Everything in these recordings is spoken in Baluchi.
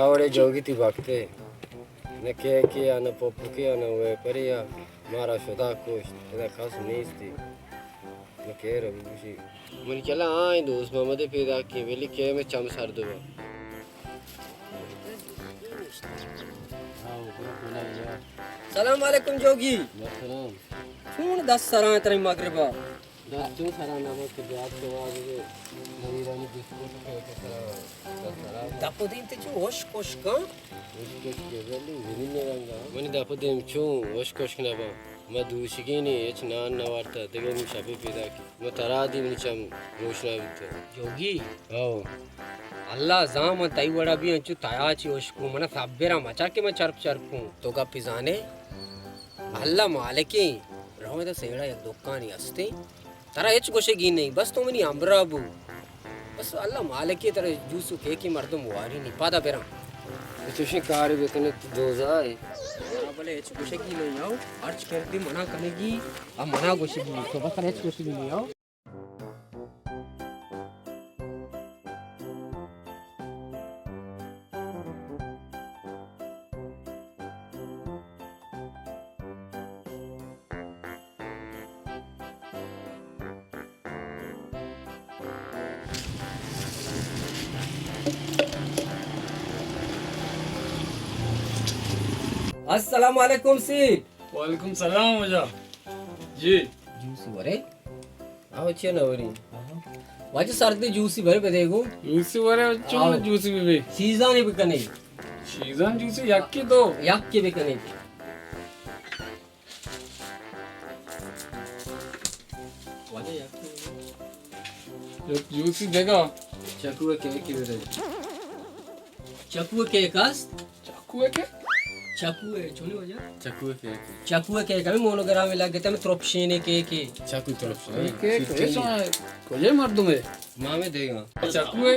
آوڑے جوگی تی وقت ہے۔ نہ کیکے آ، نہ پپکے آ، نہ ویپرے آ، مارا شدا کشت، ادا کس نیستی۔ نہ کیر ابو گوشی۔ من کلا آئیں دوست محمد پیدا کی، ویلی کہ میں چم سر دو۔ سلام علیکم جوگی۔ سلام۔ چون دست سران ترین مغربا؟ دستوں سرا نہ بنت کہ بیات تو واجہ نویرانی بسکٹ کیک سرا دست سرا۔ دپ و دیم تے چو ہوش کوش کن۔ ہوش کوش کے بلی زمین رنگا۔ منی دپ و دیم چون ہوش کوش نہ بن۔ ما دوشگینی ہچ نان نہ وارتا، دگہ نی شپے پیدا کی۔ ما ترا دی منی چم روشنا بیتا۔ جوگی۔ او۔ اللہ زان من تئی وڑا بھی انچو تیا چی ہوش کو، منا صبرا مچا کہ من چرپ چرپ کوں۔ تو گپی زانے؟ اللہ مالکیں، رواں ادا سیڑا یک دکانی ہستیں، ترا ہچ گوشگی نہیں، بس تو منی ہمراہ بو۔ بس اللہ مالکیں، ترا جوس و کیکی مردم واری نی، پادا براں۔ چوشیں کارے بکنے تو دوزا ہے۔ ہاں، بلے ہچ گوشگی نہیں، آؤ، ہرچ کردی منا کنگی، اب منا گوشگی، تو بس ترا ہچ گوشگی نہیں، آؤ۔ السلام علیکم سیٹھ۔ وعلیکم سلام واجہ۔ جی۔ جوسی ورے؟ آو چے نہ وری؟ واجہ سردی جوسی ورے بدے گو۔ جوسی ورے چون آو۔ Juicy be be. سیزانی بکنے۔ سیزان جوسی یکی دو۔ یکی بکنے۔ واجہ یکی۔ یک جوسی دگا۔ چکو کیکی بدے۔ چکو کیک است؟ چکو کیک؟ چکو ہے، چونی واجہ؟ چکو کیک۔ چکو کیک، ہمیں مونوگرام لگ گئے، ہمیں ترپشینے کیک ہے۔ چکو ترپشینے۔ کیک، کیک، کجے مردم ہے؟ ماں میں دے گا۔ چکو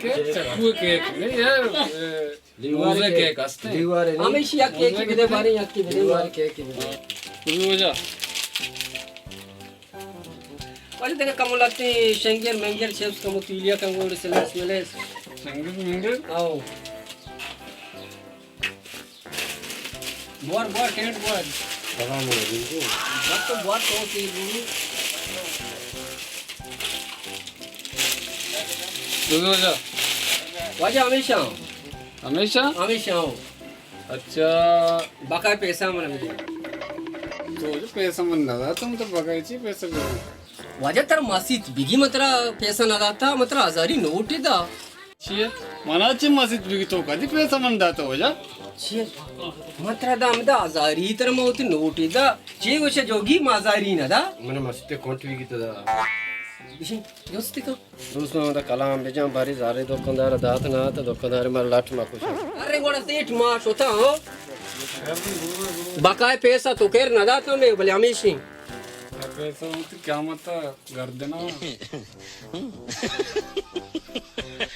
کیک، چکو کیک۔ نہیں یار، اے، لیوار موزے کیک۔ کیک است ہے۔ لیوار ہے، نہیں؟ ہمیشہ یک کیک موزے بدے کیک۔ بارے، یک بدے لیوار بارے۔ کیک بدے۔ کجے واجہ؟ واجہ دگہ کمو لہتے شنگر منگر چپس کمو تیلیا کمو سلیس ملیس۔ شنگر منگر؟ آؤ۔ بوار، بوار، ٹینٹ بوار۔ سلام علیکم۔ بس تو بوار تو کی بولی۔ بزو جا۔ واجہ ہمیشہ آؤ۔ ہمیشہ؟ ہمیشہ آؤ۔ اچھا۔ بقائے پیسہ من بدے۔ تو جو پیسہ من نہ داتا، تو بقائے چی پیسہ بدے؟ واجہ ترا مسیت بگی من ترا پیسہ نہ داتا، من ترا ہزاری نوٹ دا۔ چیے؟ منا چی مسیت بگی تو کدی پیسہ من داتا واجہ؟ چیے؟ من ترا دا ہمدا ہزاری ترا من وتی نوٹ دا۔ چی گوشے جوگی ما ہزاری نہ دا؟ من مسیت کنٹ بگی تو دا۔ بشین، جستی کن۔ دوستاں، ہمدا کلام بجاں، باری زارے دکاندار دات نہ دات، دکاندار مر لٹ مکش۔ ارے گوڑا سیٹھ ما شتا ہو۔ بقائے پیسہ تو کر نہ داتا میں، بلے ہمیشی۔ پیسہ ہوتی قیامت گردنا۔